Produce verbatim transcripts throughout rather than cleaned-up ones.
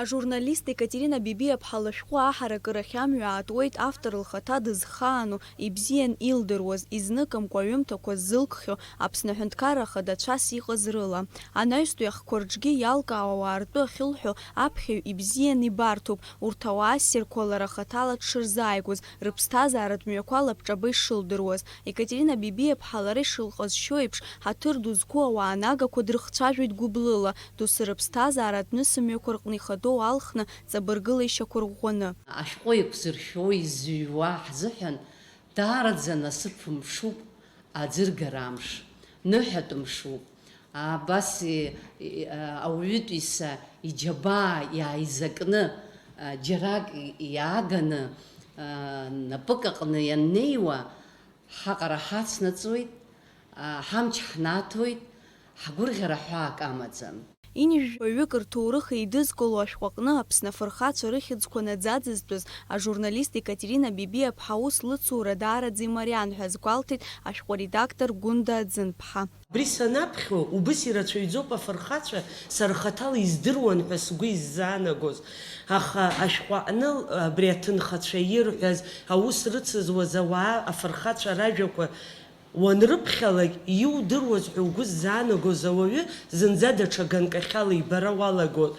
Ажурналист Екатерина Бибиаԥҳа лышәҟәы аҳаракырахь амҩа аатуеит автор лхаҭа дызхаану, ибзиан илдыруаз, изныкымкәа аҩымҭақәа ззылкхьоу, Аԥсны аҳәынҭқарра Ахада цас иҟаз рыла. Анаҩстәи ахқәа рҿгьы иалкаауа ауаа ртәы ахьылҳәо аԥхьаҩ ибзиан ибарҭоуп, урҭ ауаа ссирқәа лара хаҭала дшырзааигәаз, рыԥсҭазааратә мҩақәа лабҿаба ишылдыруаз. Екатерина Бибиаԥҳа лара ишылҟазшьоу еиԥш, ҳаҭыр ду зқәу ауаа нагақәа дрыхцәажәоит гәыблыла, доусы рыԥсҭазааратә нысымҩақәа рҟны ихадоу алхны, ҵабыргыла ишьақәырӷәӷәаны. Ашәҟәы еиқәзыршәо изыҩуа ҳзыҳәан даараӡа насыԥ мшуп аӡыргара амш, ныҳәатә мшуп. Абас и-, и-, а, ауаҩытәыҩса иџьабаа иааизакны, а, џьарак и-, иааганы, а, напык аҟны ианнеиуа, ҳаҟара ҳацнаҵуеит, а, ҳамч ҳнаҭоит, ҳгәырӷьара ҳәаак амаӡам. Инжәжәаҩык рҭоурых еидызкыло ашәҟәы аҟны Аԥсны афырхацәа рыхьӡқәа наӡаӡызтәыз ажурналист Екатерина Бибиаԥҳа аус лыцура даараӡа имариан ҳәа азгәалҭеит ашәҟәы редактор Гәында Аӡынԥҳа. Абри санаԥхьо, убыс ирацәаҩӡоуп афырхацәа сара хаҭала издыруан ҳәа сгәы иззаанагоз. Аха ашәҟәы аҟны абри аҭынхацәа ирҳәаз, аус рыцызуаз ауаа афырхацәа ражәақәа уанрыԥхьалак, иудыруаз ҳәа угәы ззаанагоз ауаҩы зынӡа даҽа ганкахьала ибара уалагон.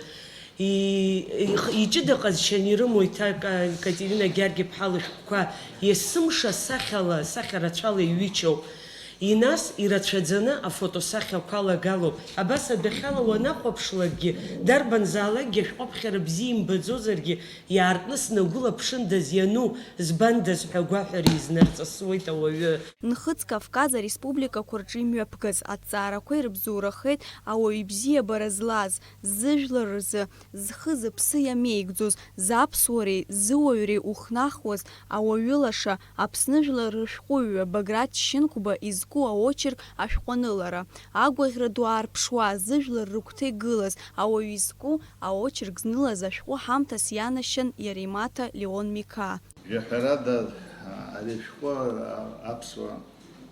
И-, их-, иҷыда ҟазшьаны ирымоу иҭак, а, Екатерина Георги-иԥҳа лышәҟәқәа есымша сахьала, сахьа рацәала иҩычоуп. Инас ирацәаӡаны афотосахьақәа алагалоуп. Абас адәахьала уанахәаԥшлакгьы, дарбанзаалакгьы ашәҟәыԥхьара бзиа имбаӡозаргьы, иаартны снагәылаԥшындаз иану, збандаз ҳәа агәаҳәара изнарҵысуеит ауаҩы. Нхыҵ Кавказ ареспубликақәа рҿы имҩаԥгаз аҭҵаарақәа ирыбзоурахеит ауаҩ ибзиабара злаз, зыжәлар рзы зхы-зыԥсы иамеигӡоз, заԥсуареи зыуаҩреи ухнахуаз ауаҩы лаша, Аԥсны жәлар рышәҟәыҩҩы Баграт Шьынқәба изку аочерк ашәҟәанылара, агәаӷьра ду аарԥшуа, зыжәлар рыгәҭа игылаз ауаҩы изку аочерк знылаз ашәҟәы ҳамҭас ианашьан иара имаҭа Леон Миқаа. Жәаҳәарада, ари ашәҟәы аԥсуа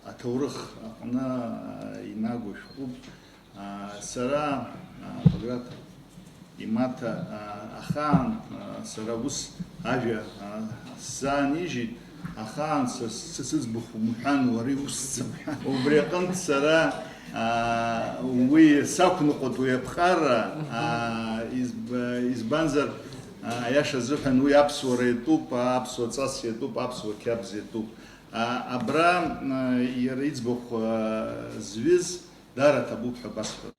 аҭоурых аҟны инагоу шәҟәуп. Сара, Баграт имаҭа, ахаан, сара ус ажәа сзаанижьит, ахаан са, са сыӡбахә умҳәан, уара иусӡам ҳәа. Убри аҟынтә сара, уи сақәныҟәоит, уи аԥҟара, изб-, избанзар, аиаша азыҳәан уи аԥсуара иатәуп, аԥсуа ҵас иатәуп, аԥсуа қьабз иатәуп. А, абра, а, иара иӡбахә, а, зҩыз даара аҭабуп ҳәа басҳәоит.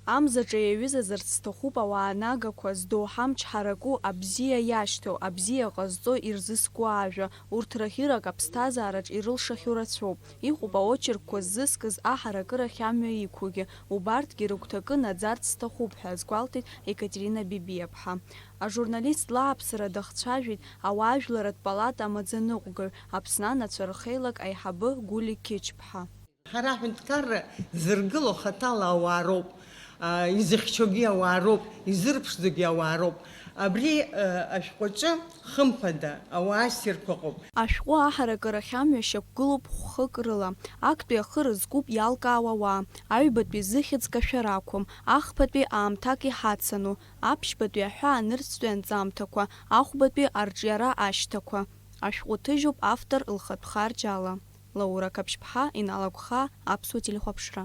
Амзаҿа иаҩызазарц сҭахуп ауаа нагақәа, здоуҳа амч ҳараку, абзиа иашьҭоу, абзиа ҟазҵо ирзыскуа ажәа, урҭ рахьырак аԥсҭазаараҿ ирылшахьоу рацәоуп. Иҟоуп аочеркқәа ззыскыз аҳаракырахь амҩа иқәугьы, убарҭгьы рыгәҭакы наӡарц сҭахуп ҳәа азгәалҭеит Екатерина Бибиаԥҳа. Ажурналист лааԥсара дахцәажәеит ауаажәларратә палата амаӡаныҟәгаҩ, Аԥсны анацәа рхеилак аиҳабы Гәли Қьычԥҳа. Ҳара аҳәынҭқарра зыргыло хаҭала ауаа роуп, а, изыхьчогьы ауаа роуп, изырԥшӡогьы ауаа роуп. Абри, а, ашәҟәаҿы, хымԥада, ауаа ссирқәа ыҟоуп. Ашәҟәы аҳаракырахь амҩа шьақәгылоуп хәхык рыла. Актәи ахы рызкуп иалкаауа ауаа, аҩбатәи зыхьӡ кашәар ақәым, ахԥатәи аамҭак иҳацану, аԥшьбатәи аҳәаа нырцәтәи анҵамҭақәа, ахәбатәи арҿиара ашьҭақәа. Ашәҟәы ҭыжьуп автор лхатә харџьала. Лаура Қаԥшьԥҳа, Инал Агәхаа, Аԥсуа телехәаԥшра.